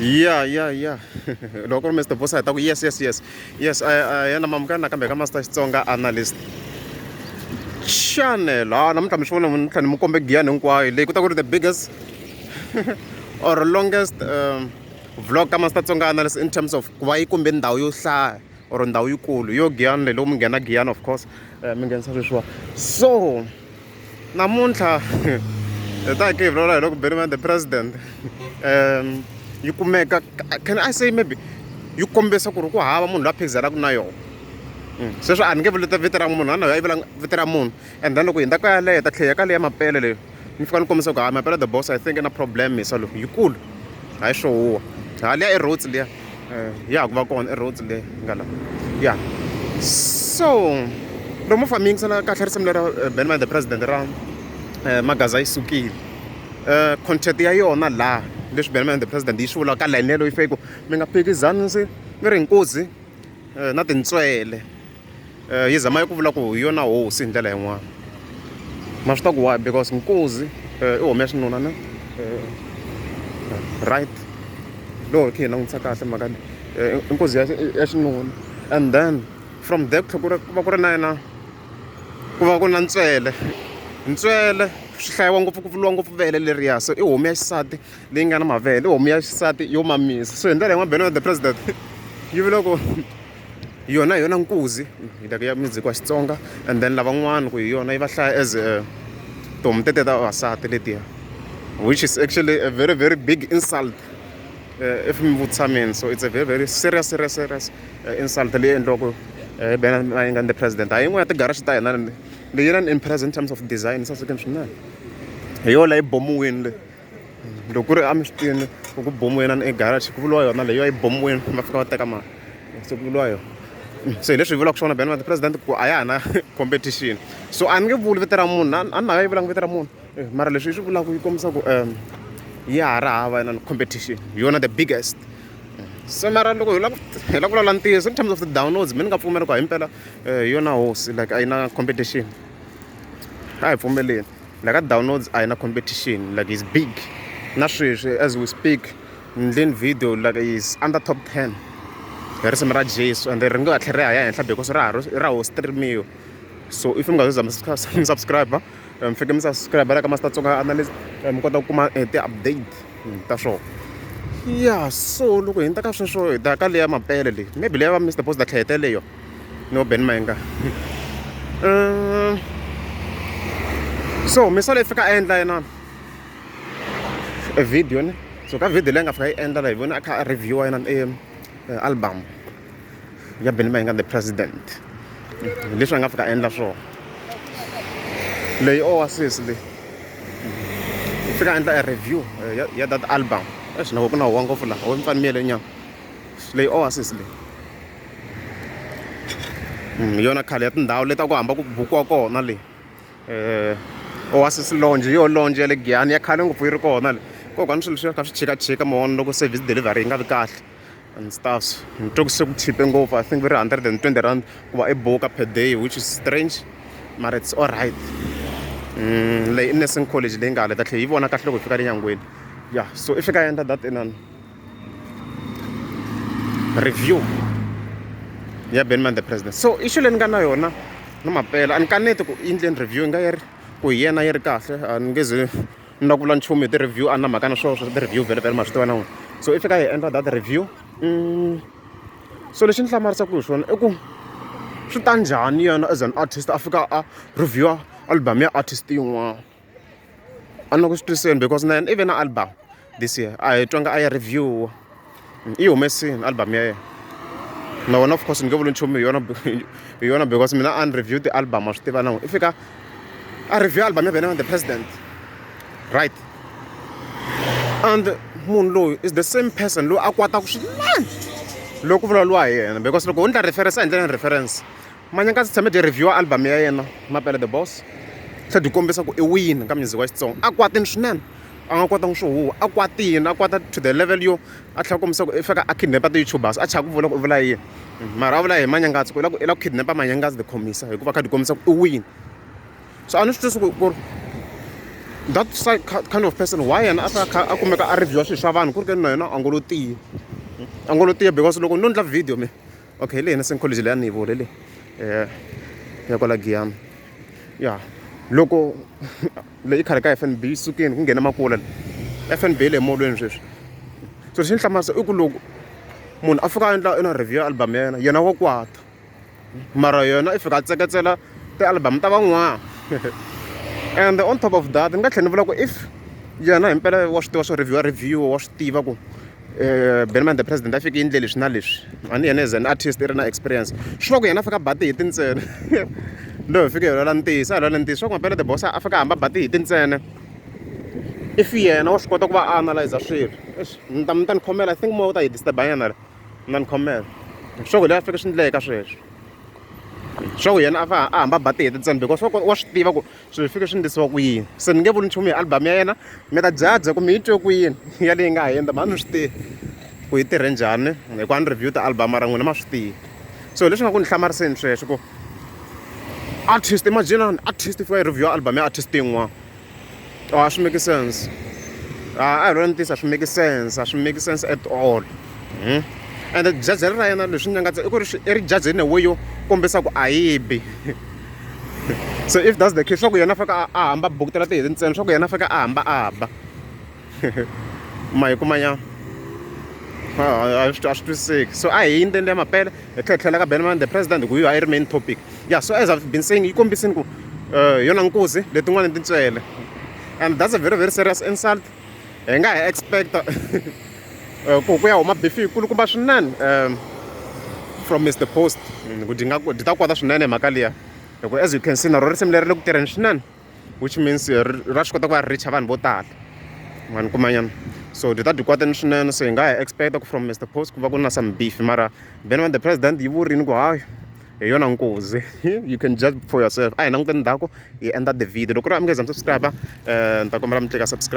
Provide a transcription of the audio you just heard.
Ya ya ya loko ku ri Mister Boss a hi ta ku yes yes yes yes yena mamukani nakambe ka Master Xitsonga analyst channel ha namuntlha mi swi vona namuntlha ni mi kombe giyani hinkwayo leyi ku ta ku ri the biggest or longest vlog ka Master Tsonga analyst in terms of ku va yi kombe ndhawu yo hlaya or ndhawu yikulu yo giyani leyi loko mi nghena giyani of course mi nghenisa sweswiwa so namuntlha hi ta hi vulavula hi loko Benny the president yi kumeka can I say maybe yi kombisa ku ri ku hava munhu loyi a phikizanaka na yona sweswo a ni nge vuli vito ra munhu a ni yi vulanga vito ra munhu and then loko hi hundza ka yaleyo hi ta tlhela hi ya ka leya mapele leyi ni fika ni kombisa ku hayi mapele the boss I think i na problem misa loyi yikulu hayi swo huwa ha liya i roads liya ya ha ku va kona i roads leyi nga la ya so loko mo famba mi yingisela kahle risimu lera Benny the president ra Magaza yi sukile content ya yona laha leswi Benny the president yi swi vulaka ka line yeleyo yi fike ku mi nga phikizani ndzi mi ri nkuzi na tintswele yi zama yi ku vula ku hi yona hosi hi ndlela yin'wana ma swi tiva ku why because nkuzi i homu ya xinuna ne right loko hi kha hi langutisa kahle mhaka leyi i nkuzi ya ya xinuna and then from there ku tlhela ku ri ku va ku ri na yena ku va ku ri na ntswele ntswele swi hlayiwa ngopfu ku vuriwa ngopfu vele leriya so i homu ya xisati leyi nga na mavele i homu ya xisati yo mamisa so hi ndlela yin'wana Benny the president yi vula ku yona hi yona nkuzi like ya music wa Xitsonga and then lavan'wana ku hi yona yi va hlaya as tihomu tete ta vavasati letiya which is actually a very very big insult if mi vutisa mina so it's a very very serious serious serious insult leyi endliwaka hi Benny Mayengani the president hayi yin'wana ya ti-garage ta hina leyi na ni impress in terms of design sasekile swinene hi yona leyi bomiwini leyi loko ku ri a mi swi tivi ku ku bomiweni e garage ku vuriwa yona leyi yi bomiweni va fika va teka mali se ku vuriwa yona se hi leswi hi vulaka swona Ben the president ku a ya ha na competition so a ni nge vuli vito ra munhu a ni na yi vulanga vito ra munhu mara leswi yi swi vulaka yi kombisa ku ya ha ri hava na competition hi yona the biggest se mara loko hi lava hi lava ku vulavula ntiyiso in terms of the downloads mi ni nga pfumela ku himpela hi yona hosi like a yi na competition a hi pfumeleni la ka downloads a yi na competition like is big na sweswi as we speak ndleni video like is under top 10 hi risimu ra Jesu and ri nga tlhela ri ya henhla because ra ha ra ho streamiwa so if mi nga za mi subscribe mi fike mi subscribe la ka Master Tsonga analyst mi kota ku kuma ti-update ta swona ya so loko hi ta ka sweswo hi ta ka leya mapele leyi maybe leya va Mr Post ta tlhela hi teleyo no Ben Mayengani so misala yi fika a endla yena e video ne so ka video leyi nga fika yi endla la hi vona a kha a review yena e album ya Benny Mayengani the president leswi a nga fika a endla swona leyi Oasis leyi yi fika a endla e review ya ya that album eish na ku na huwa ngopfu laha wo mi fane mi yele nyana leyi Oasis leyi hi yona khale ya tindhawu leti a ku hamba ku bukiwa kona le Oasis Lounge hi yona lounge ya le Giyani ya khale ngopfu yi ri kona le kokwani swilo swi kha swi chikachika ma vona loko service delivery yi nga vi kahle and stuffs ni twa ku se ku chipe ngopfu I think va ri R120 ku va i buka per day which is strange mara it's alright leyi i nursing college leyi nga hala hi ta tlhela hi vona kahle loko hi fika le nyangweni ya so i fika a endla that inani review ya Benman the president so issue leyi ni nga na yona na mampela a ni kaneti ku endleni review yi nga yi ri ku hi yena yi ri kahle a ni nge ze ni la ku vula nchumu hi ti-review a ni na mhaka na swona swa ti-review vhele vhele ma swi tiva na n'wina so i fika hi endla that review so lexi ni hlamarisaka hi swona i ku swi ta njhani yena as an artist a fika a review album ya artist yin'wana a ni ku swi twisiseni because na yena i ve na album this year a hi twanga a yi review i humesini album ya yena na wona of course ni nge vuli nchumu hi yona hi yona because mina a ni review ti-album wa swi tiva na n'wina i fika a review album ya Benny the president right and munhu loyi is the same person loyi a kwataka swinene loko ku vulavuriwa hi yena because loko ho ndla reference a hi ndleleni reference Manyangatsi tshame dyi review album ya yena Mapele the Boss tlhe dyi kombisa ku i wini ka music wa Xitsonga a kwatini swinene a nga kwatanga swo huwa a kwatini a kwata to the level yo a tlhela kombisa ku i fika a kidnap ti-youtubers a chava ku vula ku i vula yini mara a vula hi Manyangatsi ku i la ku i la ku kidnap Manyangatsi the khomisa hikuva kha dyi kombisa ku i wini so a ni swi twisi ku ku ri That side kind of person, why yena a fika a kha a kumeka a review swilo swa vanhu ku ri ke ni na yena a ngo lo tiya, a ngo lo tiya? Because loko no ndla video me, okay, leyi Nursing College leyi a ni yi vule leyi ya kwala Giyani, ya loko leyi khale ka FNB yi sukile ku nghena makula, FNB yi le molweni sweswi. So lexi ni hlamarisa i ku loko munhu a fika a endla ina review ya album ya yena, yena wa kwata, mara yena i fika a tseketsela ti-album ta van'wana. And on top of that, ni nga tlhela ni vula ku if yena hi mpela wa swi tiva swo review, review wa swi tiva ku Benny the President a fike yi endle leswi na leswi, a ni yena as an artist i ri na experience, swi vula ku yena a fika a ba ti-hit ntsena. Lo hi fike hi lwela ntiyiso, a hi lwela ntiyiso swa ku Mapele the Boss a fika a hamba ba ti-hit ntsena. If yena wa swi kota ku va a analyze swilo, eish, mi ta ni khomela. I think moya wu ta hi disturb nyana la, mi ta ni khomela. Swa ku leyi a fike swi ndleka sweswo swa ku yena a fa a hamba ba ti-hit ntsena, because wa swi tiva ku swilo fike swi ndlisiwa ku yini. Se ni nge vuli nchumu hi album ya yena, mi ta judge ku mi yi twe ku yini ya leyi nga hundza. Mhani, swi tivi ku yi tirhe njhani hi ku a ni review ti-album, mara n'wina ma swi tivi. So leswi nga ku ni hlamariseni sweswo ku artist, imagine artist fika yi review album ya artist yin'wana, oh, a swi make sense. A hi lona ntiyiso, a swi make sense, a swi make sense at all. And judge ra yena, leswi nyangatsa i ku ri i ri judge in a way yo kombisa ku a yi bi. So if that's the case, swa ku yena fika a hamba bukutela ti-hit ntsena, swa ku yena fika a hamba a ba ma hi kuma nyana, a swi twisiseki. So a hi yindeni ya mapele, hi tlhela tlhela ka Benjamin the President, hi ku yi a yi ri main topic. Yeah, so as I've been saying, yi kombisini ku yona nkuzi, letin'wani tintswele, and that's a very, very serious insult. Hi nga ha expecta ku ya huma beef yikulukumba swinene from Mr Post, ku dyi nga dyi ta kwata swinene hi mhaka liya, hi ku as you can see, na ro risimu leri le ku tirheni swinene, which means ra swi kota ku va ri reach vanhu vo tala, ma ni kumanyana. So dyi ta dyi kwateni swinene, so hi nga ha expecta ku from Mr Post ku va ku ri na some beef. Mara Benjamin the President yi vurini ku hayi, hi yona nkuzi. You can judge for yourself. A hi languteni ndzhaku hi endla the video. Loko ri amukeza mi subscribe, ni ta kombela mi tlika subscribe.